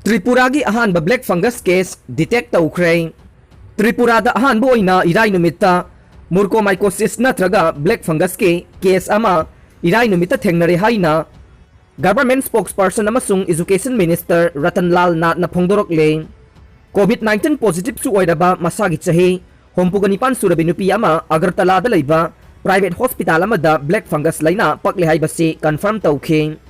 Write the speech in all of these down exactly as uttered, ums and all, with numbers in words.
ꯇ꯭ꯔꯤꯄꯨꯔꯥꯒꯤ ꯑꯍꯥꯟꯕ black fungus case detect ꯇꯧꯈ꯭ꯔꯦ꯫ ꯇ꯭ꯔꯤꯄꯨꯔꯥꯗ ꯑꯍꯥꯟꯕ ꯑꯣꯏꯅ ꯏꯔꯥꯏ ꯅꯨꯃꯤꯠꯇ mucormycosis ꯅꯠꯇ꯭ꯔꯒ black fungusꯀꯤ case ꯑꯃ ꯏꯔꯥꯏ ꯅꯨꯃꯤꯠꯇ ꯊꯦꯡꯅꯔꯦ ꯍꯥꯏꯅ Government spokesperson ꯑꯃꯁꯨꯡ Education Minister ꯔꯇꯟꯂꯥꯜ ꯅꯥꯠꯅ ꯐꯣꯡꯗꯣꯔꯛꯂꯦ꯫ COVID nineteen positiveꯁꯨ ꯑꯣꯏꯔꯕ ꯃꯁꯥꯒꯤ ꯆꯍꯤ ꯍꯨꯝꯐꯨꯒ ꯅꯤꯄꯥꯟ ꯁꯨꯔꯕꯤ ꯅꯨꯄꯤ ꯑꯃ ꯑꯒꯔꯇꯂꯥꯗ ꯂꯩꯕ private hospital ꯑꯃꯗ black fungus ꯂꯩꯅꯥ ꯄꯛꯂꯦ ꯍꯥꯏꯕꯁꯤ confirm ꯇꯧꯈꯤ꯫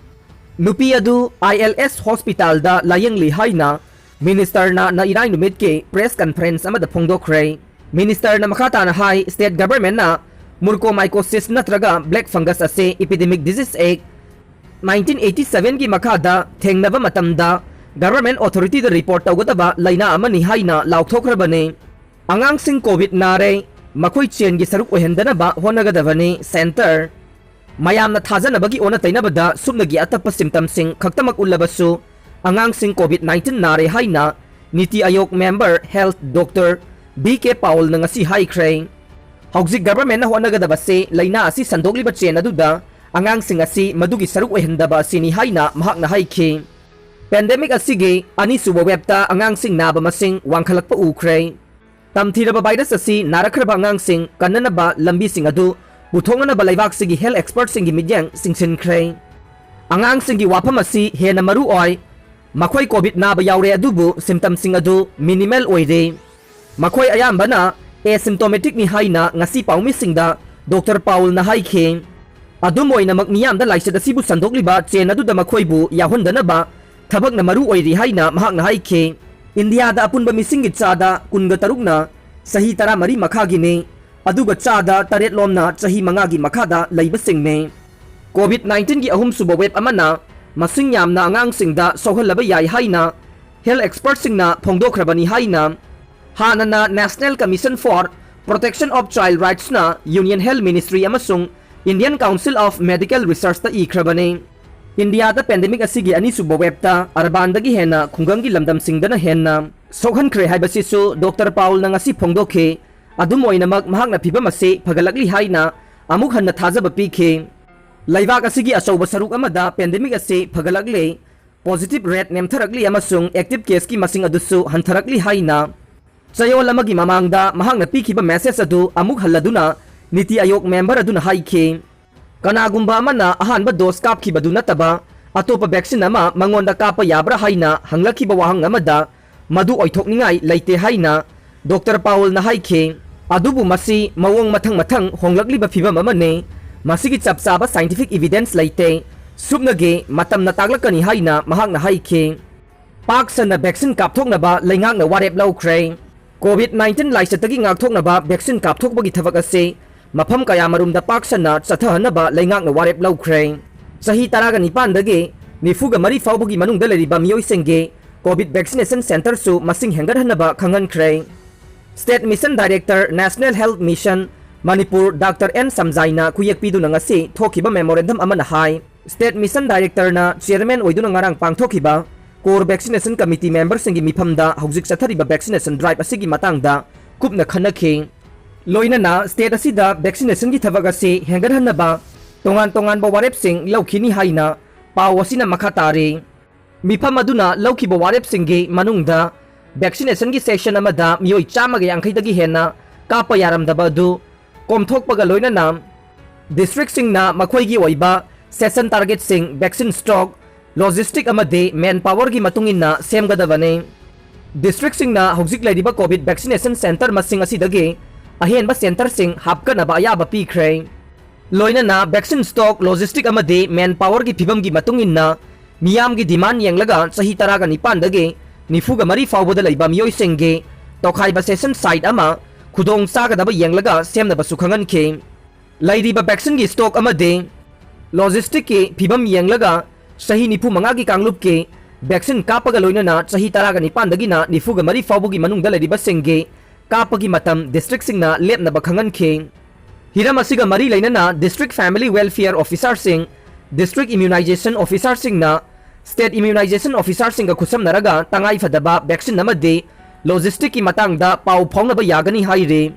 ꯅꯨꯄꯤ ꯑꯗꯨ ILS hospitalꯗ ꯂꯥꯌꯦꯡꯂꯤ ꯍꯥꯏꯅ Minister ꯅꯥꯠꯅ ꯏꯔꯥꯏ ꯅꯨꯃꯤꯠꯀꯤ press conference ꯑꯃꯗ ꯐꯣꯡꯗꯣꯛꯈ꯭ꯔꯦ꯫ Ministerꯅ ꯃꯈꯥ ꯇꯥꯅ ꯍꯥꯏ, state governmentꯅ mucormycosis ꯅꯠꯇ꯭ꯔꯒ black fungus ꯑꯁꯤ Epidemic Disease Act nineteen eighty sevenꯒꯤ ꯃꯈꯥꯗ ꯊꯦꯡꯅꯕ ꯃꯇꯝꯗ government authorityꯗ report ꯇꯧꯒꯗꯕ ꯂꯩꯅꯥ ꯑꯃꯅꯤ ꯍꯥꯏꯅ ꯂꯥꯎꯊꯣꯛꯈ꯭ꯔꯕꯅꯤ꯫ ꯑꯉꯥꯡꯁꯤꯡ COVID ꯅꯥꯔꯦ, ꯃꯈꯣꯏ chainꯒꯤ ꯁꯔꯨꯛ ꯑꯣꯏꯍꯟꯗꯅꯕ ꯍꯣꯠꯅꯒꯗꯕꯅꯤ꯫ Center ꯃꯌꯥꯝꯅ ꯊꯥꯖꯅꯕꯒꯤ ꯑꯣꯟꯅ ꯇꯩꯅꯕꯗ ꯁꯨꯞꯅꯒꯤ ꯑꯇꯞꯄ symptomꯁꯤꯡ ꯈꯛꯇꯃꯛ ꯎꯠꯂꯕꯁꯨ, ꯑꯉꯥꯡꯁꯤꯡ COVID nineteen ꯅꯥꯔꯦ ꯍꯥꯏꯅ NITI Aayog member health doctor V K Paulꯅ ꯉꯁꯤ ꯍꯥꯏꯈ꯭ꯔꯦ꯫ ꯍꯧꯖꯤꯛ governmentꯅ ꯍꯣꯠꯅꯒꯗꯕꯁꯤ ꯂꯩꯅꯥ ꯑꯁꯤ ꯁꯟꯗꯣꯛꯂꯤꯕ chain ꯑꯗꯨꯗ ꯑꯉꯥꯡꯁꯤꯡ ꯑꯁꯤ ꯃꯗꯨꯒꯤ ꯁꯔꯨꯛ ꯑꯣꯏꯍꯟꯗꯕ ꯑꯁꯤꯅꯤ ꯍꯥꯏꯅ ꯃꯍꯥꯛꯅ ꯍꯥꯏꯈꯤ꯫ Pandemic ꯑꯁꯤꯒꯤ ꯑꯅꯤꯁꯨꯕ waveꯇ ꯑꯉꯥꯡꯁꯤꯡ ꯅꯥꯕ ꯃꯁꯤꯡ ꯋꯥꯡꯈꯠꯂꯛꯄ ꯎꯈ꯭ꯔꯦ꯫ ꯇꯝꯊꯤꯔꯕ virus ꯑꯁꯤ ꯅꯥꯔꯛꯈ꯭ꯔꯕ ꯑꯉꯥꯡꯁꯤꯡ ꯀꯟꯅꯅꯕ ꯂꯝꯕꯤꯁꯤꯡ ꯑꯗꯨ ꯄꯨꯊꯣꯛꯅꯅꯕ ꯂꯩꯕꯥꯛꯁꯤꯒꯤ health expertꯁꯤꯡꯒꯤ ꯃꯤꯠꯌꯦꯡ ꯆꯤꯡꯁꯤꯟꯈ꯭ꯔꯦ꯫ ꯑꯉꯥꯡꯁꯤꯡꯒꯤ ꯋꯥꯐꯝ ꯑꯁꯤ ꯍꯦꯟꯅ ꯃꯔꯨ ꯑꯣꯏ꯫ ꯃꯈꯣꯏ COVID ꯅꯥꯕ ꯌꯥꯎꯔꯦ, ꯑꯗꯨꯕꯨ symptomꯁꯤꯡ ꯑꯗꯨ minimal ꯑꯣꯏꯔꯦ꯫ ꯃꯈꯣꯏ ꯑꯌꯥꯝꯕꯅ asymptomaticꯅꯤ ꯍꯥꯏꯅ ꯉꯁꯤ ꯄꯥꯎꯃꯤꯁꯤꯡꯗ Doctor Paulꯅ ꯍꯥꯏꯈꯤ꯫ ꯑꯗꯨꯝ ꯑꯣꯏꯅꯃꯛ, ꯃꯤꯌꯥꯝꯗ ꯂꯥꯏꯆꯠ ꯑꯁꯤꯕꯨ ꯁꯟꯗꯣꯛꯂꯤꯕ chain ꯑꯗꯨꯗ ꯃꯈꯣꯏꯕꯨ ꯌꯥꯎꯍꯟꯗꯅꯕ ꯊꯕꯛꯅ ꯃꯔꯨ ꯑꯣꯏꯔꯤ ꯍꯥꯏꯅ ꯃꯍꯥꯛꯅ ꯍꯥꯏꯈꯤ꯫ ꯏꯟꯗꯤꯌꯥꯗ ꯑꯄꯨꯟꯕ ꯃꯤꯁꯤꯡꯒꯤ ꯆꯥꯗ ꯀꯨꯟꯒ ꯇꯔꯨꯛꯅ ꯆꯍꯤ ꯇꯔꯥꯃꯔꯤ ꯃꯈꯥꯒꯤꯅꯤ, ꯑꯗꯨꯒ ꯆꯥꯗ ꯇꯔꯦꯠ ꯂꯣꯝꯅ ꯆꯍꯤ ꯃꯉꯥꯒꯤ ꯃꯈꯥꯗ ꯂꯩꯕꯁꯤꯡꯅꯤ꯫ COVID nineteenꯒꯤ ꯑꯍꯨꯝꯁꯨꯕ wave ꯑꯃꯅ ꯃꯁꯤꯡ ꯌꯥꯝꯅ ꯑꯉꯥꯡꯁꯤꯡꯗ ꯁꯣꯛꯍꯜꯂꯕ ꯌꯥꯏ ꯍꯥꯏꯅ health expertꯁꯤꯡꯅ ꯐꯣꯡꯗꯣꯛꯈ꯭ꯔꯕꯅꯤ ꯍꯥꯏꯅ ꯍꯥꯟꯅꯅ National Commission for Protection of Child Rightsꯅ Union Health Ministry ꯑꯃꯁꯨꯡ Indian Council of Medical Researchꯇ ꯏꯈ꯭ꯔꯕꯅꯤ꯫ ꯏꯟꯗꯤꯌꯥꯗ pandemic ꯑꯁꯤꯒꯤ ꯑꯅꯤꯁꯨꯕ waveꯇ ꯑꯔꯕꯥꯟꯗꯒꯤ ꯍꯦꯟꯅ ꯈꯨꯡꯒꯪꯒꯤ ꯂꯝꯗꯝꯁꯤꯡꯗꯅ ꯍꯦꯟꯅ ꯁꯣꯛꯍꯟꯈ꯭ꯔꯦ ꯍꯥꯏꯕꯁꯤꯁꯨ Doctor Paulꯅ ꯉꯁꯤ ꯐꯣꯡꯗꯣꯛꯈꯤ꯫ ꯑꯗꯨꯝ ꯑꯣꯏꯅꯃꯛ, ꯃꯍꯥꯛꯅ ꯐꯤꯚꯝ ꯑꯁꯤ ꯐꯒꯠꯂꯛꯂꯤ ꯍꯥꯏꯅ ꯑꯃꯨꯛ ꯍꯟꯅ ꯊꯥꯖꯕ ꯄꯤꯈꯤ꯫ ꯂꯩꯕꯥꯛ ꯑꯁꯤꯒꯤ ꯑꯆꯧꯕ ꯁꯔꯨꯛ ꯑꯃꯗ pandemic ꯑꯁꯤ ꯐꯒꯠꯂꯛꯂꯤ꯫ Positive rate ꯅꯦꯝꯊꯔꯛꯂꯤ ꯑꯃꯁꯨꯡ active caseꯀꯤ ꯃꯁꯤꯡ ꯑꯗꯨꯁꯨ ꯍꯟꯊꯔꯛꯂꯤ ꯍꯥꯏꯅ ꯆꯌꯣꯜ ꯑꯃꯒꯤ ꯃꯃꯥꯡꯗ ꯃꯍꯥꯛꯅ ꯄꯤꯈꯤꯕ message ꯑꯗꯨ ꯑꯃꯨꯛ ꯍꯜꯂꯗꯨꯅ ꯅꯤꯇꯤ ꯑꯌꯣꯒ member ꯑꯗꯨꯅ ꯍꯥꯏꯈꯤ꯫ ꯀꯅꯥꯒꯨꯝꯕ ꯑꯃꯅ ꯑꯍꯥꯟꯕ dose ꯀꯥꯞꯈꯤꯕꯗꯨ ꯅꯠꯇꯕ ꯑꯇꯣꯞꯄ vaccine ꯑꯃ ꯃꯉꯣꯟꯗ ꯀꯥꯞꯄ ꯌꯥꯕ꯭ꯔꯥ ꯍꯥꯏꯅ ꯍꯪꯂꯛꯈꯤꯕ ꯋꯥꯍꯪ ꯑꯃꯗ ꯃꯗꯨ ꯑꯣꯏꯊꯣꯛꯅꯤꯡꯉꯥꯏ ꯂꯩꯇꯦ ꯍꯥꯏꯅ ꯗꯣꯛꯇꯔ ꯄꯥꯎꯜꯅ ꯍꯥꯏꯈꯤ꯫ ꯑꯗꯨꯕꯨ ꯃꯁꯤ ꯃꯑꯣꯡ ꯃꯊꯪ ꯃꯊꯪ ꯍꯣꯡꯂꯛꯂꯤꯕ ꯐꯤꯚꯝ ꯑꯃꯅꯤ꯫ ꯃꯁꯤꯒꯤ ꯆꯞ ꯆꯥꯕ scientific evidence ꯂꯩꯇꯦ꯫ ꯁꯨꯞꯅꯒꯤ ꯃꯇꯝꯅ ꯇꯥꯛꯂꯛꯀꯅꯤ ꯍꯥꯏꯅ ꯃꯍꯥꯛꯅ ꯍꯥꯏꯈꯤ꯫ ꯄꯥꯛ ꯁꯟꯅ vaccine ꯀꯥꯞꯊꯣꯛꯅꯕ ꯂꯩꯉꯥꯛꯅ ꯋꯥꯔꯦꯞ ꯂꯧꯈ꯭ꯔꯦ꯫ COVID nineteen ꯂꯥꯏꯆꯠꯇꯒꯤ ꯉꯥꯛꯊꯣꯛꯅꯕ vaccine ꯀꯥꯞꯊꯣꯛꯄꯒꯤ ꯊꯕꯛ ꯑꯁꯤ ꯃꯐꯝ ꯀꯌꯥꯃꯔꯨꯝꯗ ꯄꯥꯛ ꯁꯟꯅ ꯆꯠꯊꯍꯟꯅꯕ ꯂꯩꯉꯥꯛꯅ ꯋꯥꯔꯦꯞ ꯂꯧꯈ꯭ꯔꯦ꯫ ꯆꯍꯤ ꯇꯔꯥꯒ ꯅꯤꯄꯥꯟꯗꯒꯤ ꯅꯤꯐꯨꯒ ꯃꯔꯤ ꯐꯥꯎꯕꯒꯤ ꯃꯅꯨꯡꯗ ꯂꯩꯔꯤꯕ ꯃꯤꯑꯣꯏꯁꯤꯡꯒꯤ COVID vaccination centreꯁꯨ ꯃꯁꯤꯡ ꯍꯦꯟꯒꯠꯍꯟꯅꯕ ꯈꯪꯍꯟꯈ꯭ꯔꯦ꯫ State Mission Director, National Health Mission, ꯃꯅꯤꯄꯨꯔ, ꯗꯥꯛꯇꯔ ꯑꯦꯟ ꯁꯝꯖꯥꯏꯅ ꯈꯨꯌꯦꯛ ꯄꯤꯗꯨꯅ ꯉꯁꯤ ꯊꯣꯛꯈꯤꯕ memorandum ꯑꯃꯅ ꯍꯥꯏ, State Mission Directorꯅ chairman ꯑꯣꯏꯗꯨꯅ ꯉꯔꯥꯡ ꯄꯥꯡꯊꯣꯛꯈꯤꯕ Core Vaccination Committee memberꯁꯤꯡꯒꯤ ꯃꯤꯐꯝꯗ ꯍꯧꯖꯤꯛ ꯆꯠꯊꯔꯤꯕ vaccination drive ꯑꯁꯤꯒꯤ ꯃꯇꯥꯡꯗ ꯀꯨꯞꯅ ꯈꯟꯅꯈꯤ꯫ ꯂꯣꯏꯅꯅ state ꯑꯁꯤꯗ vaccinationꯒꯤ ꯊꯕꯛ ꯑꯁꯤ ꯍꯦꯟꯒꯠꯍꯟꯅꯕ ꯇꯣꯉꯥꯟ ꯇꯣꯉꯥꯟꯕ ꯋꯥꯔꯦꯞꯁꯤꯡ ꯂꯧꯈꯤꯅꯤ ꯍꯥꯏꯅ ꯄꯥꯎ ꯑꯁꯤꯅ ꯃꯈꯥ ꯇꯥꯔꯤ꯫ ꯃꯤꯐꯝ ꯑꯗꯨꯅ ꯂꯧꯈꯤꯕ ꯋꯥꯔꯦꯞꯁꯤꯡꯒꯤ ꯃꯅꯨꯡꯗ vaccination ꯒꯤ session ꯑꯃꯗ ꯃꯤꯑꯣꯏ ꯆꯥꯝꯃꯒ ꯌꯥꯡꯈꯩꯗꯒꯤ ꯍꯦꯟꯅ ꯀꯥꯞꯄ ꯌꯥꯔꯝꯗꯕ ꯑꯗꯨ ꯀꯣꯝꯊꯣꯛꯄꯒ ꯂꯣꯏꯅꯅ district ꯁꯤꯡꯅ ꯃꯈꯣꯏꯒꯤ ꯑꯣꯏꯕ session target ꯁꯤꯡ, vaccine stock, logistic ꯑꯃꯗꯤ manpower ꯒꯤ ꯃꯇꯨꯡ ꯏꯟꯅ ꯁꯦꯝꯒꯗꯕꯅꯤ꯫ District ꯁꯤꯡꯅ ꯍꯧꯖꯤꯛ ꯂꯩꯔꯤꯕ COVID vaccination centre ꯃꯁꯤꯡ ꯑꯁꯤꯗꯒꯤ ꯑꯍꯦꯟꯕ centre ꯁꯤꯡ ꯍꯥꯞꯀꯠꯅꯕ ꯑꯌꯥꯕ ꯄꯤꯈ꯭ꯔꯦ꯫ ꯂꯣꯏꯅꯅ vaccine stock, logistic ꯑꯃꯗꯤ manpower ꯒꯤ ꯐꯤꯕꯝꯒꯤ ꯃꯇꯨꯡ ꯏꯟꯅ ꯃꯤꯌꯥꯝꯒꯤ demand ꯌꯦꯡꯂꯒ ꯆꯍꯤ ꯇꯔꯥꯒ ꯅꯤꯄꯥꯟꯗꯒꯤ ꯅꯤꯐꯨꯒ ꯃꯔꯤ ꯐꯥꯎꯕꯗ ꯂꯩꯕ ꯃꯤꯑꯣꯏꯁꯤꯡꯒꯤ ꯇꯣꯈꯥꯏꯕ session site ꯑꯃ ꯈꯨꯗꯣꯡ ꯆꯥꯒꯗꯕ ꯌꯦꯡꯂꯒ ꯁꯦꯝꯅꯕꯁꯨ ꯈꯪꯍꯟꯈꯤ꯫ ꯂꯩꯔꯤꯕ vaccine ꯒꯤ stock ꯑꯃꯗꯤ logistic ꯀꯤ ꯐꯤꯕꯝ ꯌꯦꯡꯂꯒ ꯆꯍꯤ ꯅꯤꯐꯨ ꯃꯉꯥꯒꯤ ꯀꯥꯡꯂꯨꯞꯀꯤ vaccine ꯀꯥꯞꯄꯒ ꯂꯣꯏꯅꯅ ꯆꯍꯤ ꯇꯔꯥꯒ ꯅꯤꯄꯥꯟꯗꯒꯤꯅ ꯅꯤꯐꯨꯒ ꯃꯔꯤ ꯐꯥꯎꯕꯒꯤ ꯃꯅꯨꯡꯗ ꯂꯩꯔꯤꯕꯁꯤꯡꯒꯤ ꯀꯥꯞꯄꯒꯤ ꯃꯇꯝ district ꯁꯤꯡꯅ ꯂꯦꯞꯅꯕ ꯈꯪꯍꯟꯈꯤ꯫ ꯍꯤꯔꯝ ꯑꯁꯤꯒ ꯃꯔꯤ ꯂꯩꯅꯅ district family welfare officer ꯁꯤꯡ, district immunization officer ꯁꯤꯡꯅ state immunization officer ꯁꯤꯡꯒ ꯈꯨꯠꯁꯝꯅꯔꯒ ꯇꯉꯥꯏꯐꯗꯕ vaccine ꯑꯃꯗꯤ logistic ꯀꯤ ꯃꯇꯥꯡꯗ ꯄꯥꯎ ꯐꯥꯎꯅꯕ ꯌꯥꯒꯅꯤ ꯍꯥꯏꯔꯤ꯫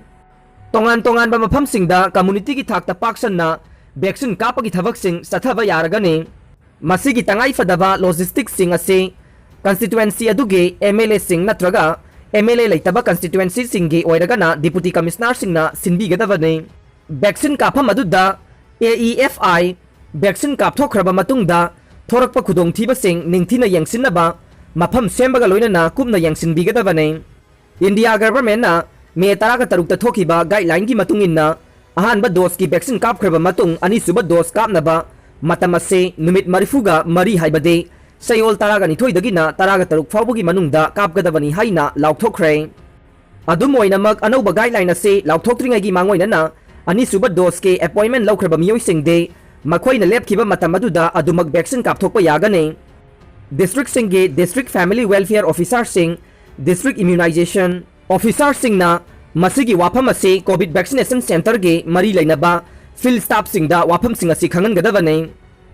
ꯇꯣꯉꯥꯟ ꯇꯣꯉꯥꯟꯕ ꯃꯐꯝꯁꯤꯡꯗ community ꯒꯤ ꯊꯥꯛꯇ ꯄꯥꯛ ꯁꯟꯅ vaccine ꯀꯥꯞꯄꯒꯤ ꯊꯕꯛꯁꯤꯡ ꯆꯠꯊꯕ ꯌꯥꯔꯒꯅꯤ꯫ ꯃꯁꯤꯒꯤ ꯇꯉꯥꯏ ꯐꯗꯕ ꯂꯣꯖꯤꯁꯇꯤꯛꯁꯤꯡ ꯑꯁꯤ ꯀꯟꯁꯇꯤꯇꯨꯋꯦꯟꯁꯤ ꯑꯗꯨꯒꯤ ꯑꯦꯝ ꯑꯦꯜ ꯑꯦꯁꯤꯡ ꯅꯠꯇ꯭ꯔꯒ ꯑꯦꯝ ꯑꯦꯜ ꯑꯦ ꯂꯩꯇꯕ ꯀꯟꯁꯇꯤꯇꯨꯋꯦꯟꯁꯤꯁꯤꯡꯒꯤ ꯑꯣꯏꯔꯒꯅ ꯗꯤꯄꯨꯇꯤ ꯀꯃꯤꯁꯅꯔꯁꯤꯡꯅ ꯁꯤꯟꯕꯤꯒꯗꯕꯅꯤ꯫ ꯚꯦꯛꯁꯤꯟ ꯀꯥꯞꯐꯝ ꯑꯗꯨꯗ ꯑꯦ ꯏ ꯑꯦꯐ ꯑꯥꯏ ꯚꯦꯛꯁꯤꯟ ꯀꯥꯞꯊꯣꯛꯈ꯭ꯔꯕ ꯃꯇꯨꯡꯗ ꯊꯣꯔꯛꯄ ꯈꯨꯗꯣꯡꯊꯤꯕꯁꯤꯡ ꯅꯤꯡꯊꯤꯅ ꯌꯦꯡꯁꯤꯟꯅꯕ ꯃꯐꯝ ꯁꯦꯝꯕꯒ ꯂꯣꯏꯅꯅ ꯀꯨꯞꯅ ꯌꯦꯡꯁꯤꯟꯕꯤꯒꯗꯕꯅꯤ꯫ ꯏꯟꯗꯤꯌꯥ ꯒꯚꯔꯟꯃꯦꯟꯠꯅ ꯃꯦ ꯇꯔꯥꯒ ꯇꯔꯨꯛꯇ ꯊꯣꯛꯈꯤꯕ ꯒꯥꯏꯗꯂꯥꯏꯟꯒꯤ ꯃꯇꯨꯡ ꯏꯟꯅ, ꯑꯍꯥꯟꯕ ꯗꯣꯁꯀꯤ ꯚꯦꯛꯁꯤꯟ ꯀꯥꯞꯈ꯭ꯔꯕ ꯃꯇꯨꯡ ꯑꯅꯤꯁꯨꯕ ꯗꯣꯁ ꯀꯥꯞꯅꯕ ꯃꯇꯝ ꯑꯁꯤ ꯅꯨꯃꯤꯠ ꯃꯔꯤꯐꯨꯒ ꯃꯔꯤ, ꯍꯥꯏꯕꯗꯤ ꯆꯌꯣꯜ ꯇꯔꯥꯒ ꯅꯤꯊꯣꯏꯗꯒꯤꯅ ꯇꯔꯥꯒ ꯇꯔꯨꯛ ꯐꯥꯎꯕꯒꯤ ꯃꯅꯨꯡꯗ ꯀꯥꯞꯀꯗꯕꯅꯤ ꯍꯥꯏꯅ ꯂꯥꯎꯊꯣꯛꯈ꯭ꯔꯦ꯫ ꯑꯗꯨꯝ ꯑꯣꯏꯅꯃꯛ, ꯑꯅꯧꯕ ꯒꯥꯏꯗꯂꯥꯏꯟ ꯑꯁꯤ ꯂꯥꯎꯊꯣꯛꯇ꯭ꯔꯤꯉꯩꯒꯤ ꯃꯥꯡꯑꯣꯏꯅꯅ ꯑꯅꯤꯁꯨꯕ ꯗꯣꯁꯀꯤ ꯑꯦꯄꯣꯏꯟꯃꯦꯟꯠ ꯂꯧꯈ꯭ꯔꯕ ꯃꯤꯑꯣꯏꯁꯤꯡꯗꯤ ꯃꯈꯣꯏꯅ ꯂꯦꯞꯈꯤꯕ ꯃꯇꯝ ꯑꯗꯨꯗ ꯑꯗꯨꯃꯛ ꯚꯦꯛꯁꯤꯟ ꯀꯥꯞꯊꯣꯛꯄ ꯌꯥꯒꯅꯤ꯫ ꯗꯤꯁꯇ꯭ꯔꯤꯛꯁꯤꯡꯒꯤ district family welfare ꯑꯣꯐꯤꯁꯥꯔꯁꯤꯡ, district immunization ꯑꯣꯐꯤꯁꯥꯔꯁꯤꯡꯅ ꯃꯁꯤꯒꯤ ꯋꯥꯐꯝ ꯑꯁꯤ ꯀꯣꯚꯤꯗ ꯚꯦꯛꯁꯤꯅꯦꯁꯟ ꯁꯦꯟꯇꯔꯒꯤ ꯃꯔꯤ ꯂꯩꯅꯕ ꯐꯤꯜꯗ ꯁ꯭ꯇꯥꯐꯁꯤꯡꯗ ꯋꯥꯐꯝꯁꯤꯡ ꯑꯁꯤ ꯈꯪꯍꯟꯒꯗꯕꯅꯤ꯫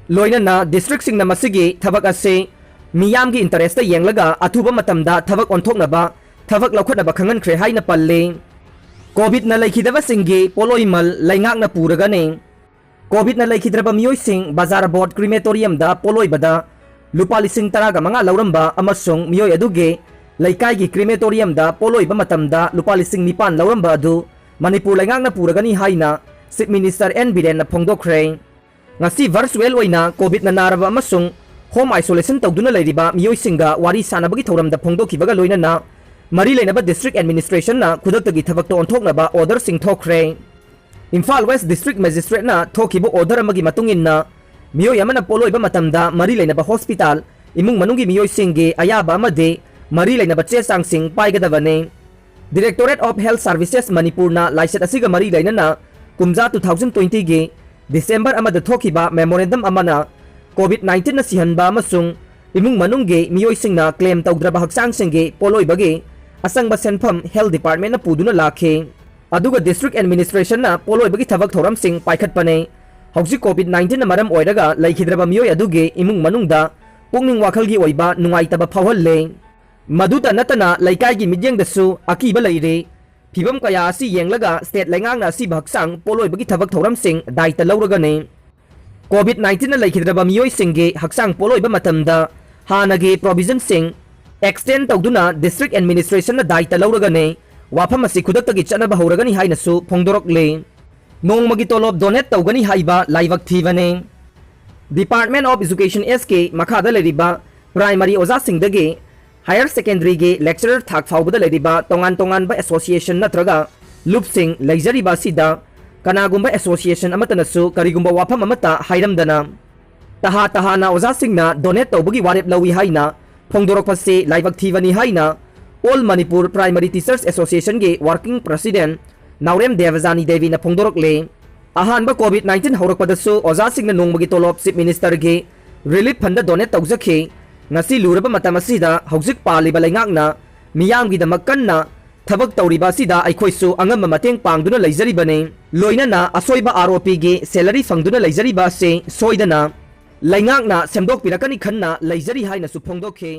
ꯂꯣꯏꯅꯅ ꯗꯤꯁꯇ꯭ꯔꯤꯛꯁꯤꯡꯅ ꯃꯁꯤꯒꯤ ꯊꯕꯛ ꯑꯁꯤ ꯃꯤꯌꯥꯝꯒꯤ ꯏꯟꯇꯔꯦꯁꯇ ꯌꯦꯡꯂꯒ ꯑꯊꯨꯕ ꯃꯇꯝꯗ ꯊꯕꯛ ꯑꯣꯟꯊꯣꯛꯅꯕ ꯊꯕꯛ ꯂꯧꯈꯠꯅꯕ ꯈꯪꯍꯟꯈ꯭ꯔꯦ ꯍꯥꯏꯅ ꯄꯜꯂꯤ꯫ ꯀꯣꯚꯤꯗꯅ ꯂꯩꯈꯤꯗꯕꯁꯤꯡꯒꯤ ꯄꯣꯠꯂꯣꯏꯃꯜ ꯂꯩꯉꯥꯛꯅ ꯄꯨꯔꯒꯅꯤ꯫ ꯀꯣꯚꯤꯗꯅ ꯂꯩꯈꯤꯗ꯭ꯔꯕ ꯃꯤꯑꯣꯏꯁꯤꯡ ꯕꯖꯥꯔ ꯕꯣꯔꯗ ꯀ꯭ꯔꯤꯃꯦꯇꯣꯔꯤꯌꯝꯗ ꯄꯣꯠꯂꯣꯏꯕꯗ ꯂꯨꯄꯥ ꯂꯤꯁꯤꯡ ꯇꯔꯥꯒ ꯃꯉꯥ ꯂꯧꯔꯝꯕ ꯑꯃꯁꯨꯡ ꯃꯤꯑꯣꯏ ꯑꯗꯨꯒꯤ ꯂꯩꯀꯥꯏꯒꯤ ꯀ꯭ꯔꯤꯃꯦꯇꯣꯔꯤꯌꯝꯗ ꯄꯣꯠꯂꯣꯏꯕ ꯃꯇꯝꯗ ꯂꯨꯄꯥ ꯂꯤꯁꯤꯡ ꯅꯤꯄꯥꯟ ꯂꯧꯔꯝꯕ ꯑꯗꯨ ꯃꯅꯤꯄꯨꯔ ꯂꯩꯉꯥꯛꯅ ꯄꯨꯔꯒꯅꯤ ꯍꯥꯏꯅ ꯆꯤꯐ ꯃꯤꯅꯤꯁꯇꯔ ꯑꯦꯟ ꯕꯤꯔꯦꯟꯅ ꯐꯣꯡꯗꯣꯛꯈ꯭ꯔꯦ꯫ ꯉꯁꯤ ꯚꯔꯆꯨꯋꯦꯜ ꯑꯣꯏꯅ ꯀꯣꯚꯤꯗꯅ ꯅꯥꯔꯕ ꯑꯃꯁꯨꯡ ꯍꯣꯝ ꯑꯥꯏꯁꯣꯂꯦꯁꯟ ꯇꯧꯗꯨꯅ ꯂꯩꯔꯤꯕ ꯃꯤꯑꯣꯏꯁꯤꯡꯒ ꯋꯥꯔꯤ ꯁꯥꯅꯕꯒꯤ ꯊꯧꯔꯝꯗ ꯐꯣꯡꯗꯣꯛꯈꯤꯕꯒ ꯂꯣꯏꯅꯅ ꯃꯔꯤ ꯂꯩꯅꯕ ꯗꯤꯁꯇ꯭ꯔꯤꯛ ꯑꯦꯗꯃꯤꯅꯤꯁꯇ꯭ꯔꯦꯁꯟꯅ ꯈꯨꯗꯛꯇꯒꯤ ꯊꯕꯛꯇ ꯑꯣꯟꯊꯣꯛꯅꯕ ꯑꯣꯔꯗꯔꯁꯤꯡ ꯊꯣꯛꯈ꯭ꯔꯦ꯫ ꯏꯝꯐꯥꯜ ꯋꯦꯁ ꯗꯤꯁꯇ꯭ꯔꯤꯛ ꯃꯦꯖꯤꯁꯇ꯭ꯔꯦꯠꯅ ꯊꯣꯛꯈꯤꯕ ꯑꯣꯔꯗꯔ ꯑꯃꯒꯤ ꯃꯇꯨꯡ ꯏꯟꯅ, ꯃꯤꯑꯣꯏ ꯑꯃꯅ ꯄꯣꯠꯂꯣꯏꯕ ꯃꯇꯝꯗ ꯃꯔꯤ ꯂꯩꯅꯕ ꯍꯣꯁꯄꯤꯇꯥꯜ, ꯏꯃꯨꯡ ꯃꯅꯨꯡꯒꯤ ꯃꯤꯑꯣꯏꯁꯤꯡꯒꯤ ꯑꯌꯥꯕ ꯑꯃꯗꯤ ꯃꯔꯤ ꯂꯩꯅꯕ ꯆꯦ ꯆꯥꯡꯁꯤꯡ ꯄꯥꯏꯒꯗꯕꯅꯤ꯫ Directorate of Health Services ꯃꯅꯤꯄꯨꯔꯅ ꯂꯥꯏꯆꯠ ꯑꯁꯤꯒ ꯃꯔꯤ ꯂꯩꯅꯅ ꯀꯨꯝꯖꯥ two thousand twenty ꯒꯤ ꯗꯤꯁꯦꯝꯕꯔ ꯑꯃꯗ ꯊꯣꯛꯈꯤꯕ ꯃꯦꯃꯣꯔꯦꯟꯗꯝ ꯑꯃꯅ ꯀꯣꯚꯤꯗ nineteen ꯅ ꯁꯤꯍꯟꯕ ꯑꯃꯁꯨꯡ ꯏꯃꯨꯡ ꯃꯅꯨꯡꯒꯤ ꯃꯤꯑꯣꯏꯁꯤꯡꯅ ꯀ꯭ꯂꯦꯝ ꯇꯧꯗ꯭ꯔꯕ ꯍꯛꯆꯥꯡꯁꯤꯡꯒꯤ ꯄꯣꯠꯂꯣꯏꯕꯒꯤ ꯑꯆꯪꯕ ꯁꯦꯟꯐꯝ ꯍꯦꯜꯊ ꯗꯤꯄꯥꯔꯠꯃꯦꯟꯠꯅ ꯄꯨꯗꯨꯅ ꯂꯥꯛꯈꯤ꯫ ꯑꯗꯨꯒ ꯗꯤꯁꯇ꯭ꯔꯤꯛ ꯑꯦꯗꯃꯤꯅꯤꯁꯇ꯭ꯔꯦꯁꯟꯅ ꯄꯣꯠꯂꯣꯏꯕꯒꯤ ꯊꯕꯛ ꯊꯧꯔꯝꯁꯤꯡ ꯄꯥꯏꯈꯠꯄꯅꯤ꯫ ꯍꯧꯖꯤꯛ ꯀꯣꯚꯤꯗ nineteen ꯅ ꯃꯔꯝ ꯑꯣꯏꯔꯒ ꯂꯩꯈꯤꯗ꯭ꯔꯕ ꯃꯤꯑꯣꯏ ꯑꯗꯨꯒꯤ ꯏꯃꯨꯡ ꯃꯅꯨꯡꯗ ꯄꯨꯛꯅꯤꯡ ꯋꯥꯈꯜꯒꯤ ꯑꯣꯏꯕ ꯅꯨꯡꯉꯥꯏꯇꯕ ꯐꯥꯎꯍꯜꯂꯦ꯫ ꯃꯗꯨꯇ ꯅꯠꯇꯅ ꯂꯩꯀꯥꯏꯒꯤ ꯃꯤꯠꯌꯦꯡꯗꯁꯨ ꯑꯀꯤꯕ ꯂꯩꯔꯦ꯫ ꯐꯤꯚꯝ ꯀꯌꯥ ꯑꯁꯤ ꯌꯦꯡꯂꯒ ꯁ꯭ꯇꯦꯠ ꯂꯩꯉꯥꯛꯅ ꯑꯁꯤꯕ ꯍꯛꯆꯥꯡ ꯄꯣꯠꯂꯣꯏꯕꯒꯤ ꯊꯕꯛ ꯊꯧꯔꯝꯁꯤꯡ ꯗꯥꯏꯇ ꯂꯧꯔꯒꯅꯤ꯫ COVID nineteen ꯅ ꯂꯩꯈꯤꯗ꯭ꯔꯕ ꯃꯤꯑꯣꯏꯁꯤꯡꯒꯤ ꯍꯛꯆꯥꯡ ꯄꯣꯠꯂꯣꯏꯕ ꯃꯇꯝꯗ ꯍꯥꯟꯅꯒꯤ provision ꯁꯤꯡ extend ꯇꯧꯗꯨꯅ district administration ꯅ ꯗꯥꯏꯇ ꯂꯧꯔꯒꯅꯤ ꯋꯥꯐꯝ ꯑꯁꯤ ꯈꯨꯗꯛꯇꯒꯤ ꯆꯠꯅꯕ ꯍꯧꯔꯒꯅꯤ ꯍꯥꯏꯅꯁꯨ ꯐꯣꯡꯗꯣꯔꯛꯂꯤ꯫ ꯅꯣꯡꯃꯒꯤ ꯇꯣꯂꯣꯞ donate ꯇꯧꯒꯅꯤ ꯍꯥꯏꯕ ꯂꯥꯏꯕꯛ ꯊꯤꯕꯅꯤ꯫ Department of Education S ꯀꯤ ꯃꯈꯥꯗ ꯂꯩꯔꯤꯕ primary ꯑꯣꯖꯥꯁꯤꯡꯗꯒꯤ higher secondary ꯒꯤ lecturer ꯊꯥꯛ ꯐꯥꯎꯕꯗ ꯂꯩꯔꯤꯕ ꯇꯣꯉꯥꯟ ꯇꯣꯉꯥꯟꯕ association ꯅꯠꯇ꯭ꯔꯒ ꯂꯨꯞꯁꯤꯡ ꯂꯩꯖꯔꯤꯕ ꯑꯁꯤꯗ ꯀꯅꯥꯒꯨꯝꯕ association ꯑꯃꯠꯇꯅꯁꯨ ꯀꯔꯤꯒꯨꯝꯕ ꯋꯥꯐꯝ ꯑꯃꯠꯇ ꯍꯥꯏꯔꯝꯗꯅ ꯇꯍꯥ ꯇꯍꯥꯅ ꯑꯣꯖꯥꯁꯤꯡꯅ donate ꯇꯧꯕꯒꯤ ꯋꯥꯔꯦꯞ ꯂꯧꯏ ꯍꯥꯏꯅ ꯐꯣꯡꯗꯣꯔꯛꯄꯁꯤ ꯂꯥꯏꯕꯛ ꯊꯤꯕꯅꯤ ꯍꯥꯏꯅ All Manipur Primary Teachers Association ꯒꯤ working president ꯅꯥꯎꯔꯦꯝ ꯗꯦꯕꯖꯥꯅꯤ ꯗꯦꯕꯤꯅ ꯐꯣꯡꯗꯣꯔꯛꯂꯤ꯫ ꯑꯍꯥꯟꯕ COVID nineteen ꯍꯧꯔꯛꯄꯗꯁꯨ ꯑꯣꯖꯥꯁꯤꯡꯅ ꯅꯣꯡꯃꯒꯤ ꯇꯣꯂꯣꯞ Chief Minister ꯒꯤ relief fund ꯗ donate ꯇꯧꯖꯈꯤ꯫ ꯉꯁꯤ ꯂꯨꯔꯕ ꯃꯇꯝ ꯑꯁꯤꯗ ꯍꯧꯖꯤꯛ ꯄꯥꯜꯂꯤꯕ ꯂꯩꯉꯥꯛꯅ ꯃꯤꯌꯥꯝꯒꯤꯗꯃꯛ ꯀꯟꯅ ꯊꯕꯛ ꯇꯧꯔꯤꯕ ꯑꯁꯤꯗ ꯑꯩꯈꯣꯏꯁꯨ ꯑꯉꯝꯕ ꯃꯇꯦꯡ ꯄꯥꯡꯗꯨꯅ ꯂꯩꯖꯔꯤꯕꯅꯤ꯫ ꯂꯣꯏꯅꯅ ꯑꯁꯣꯏꯕ R O P ꯒꯤ salary ꯐꯪꯗꯨꯅ ꯂꯩꯖꯔꯤꯕ ꯑꯁꯤ ꯁꯣꯏꯗꯅ ꯂꯩꯉꯥꯛꯅ ꯁꯦꯝꯗꯣꯛꯄꯤꯔꯛꯀꯅꯤ ꯈꯟꯅ ꯂꯩꯖꯔꯤ ꯍꯥꯏꯅꯁꯨ ꯐꯣꯡꯗꯣꯛꯈꯤ꯫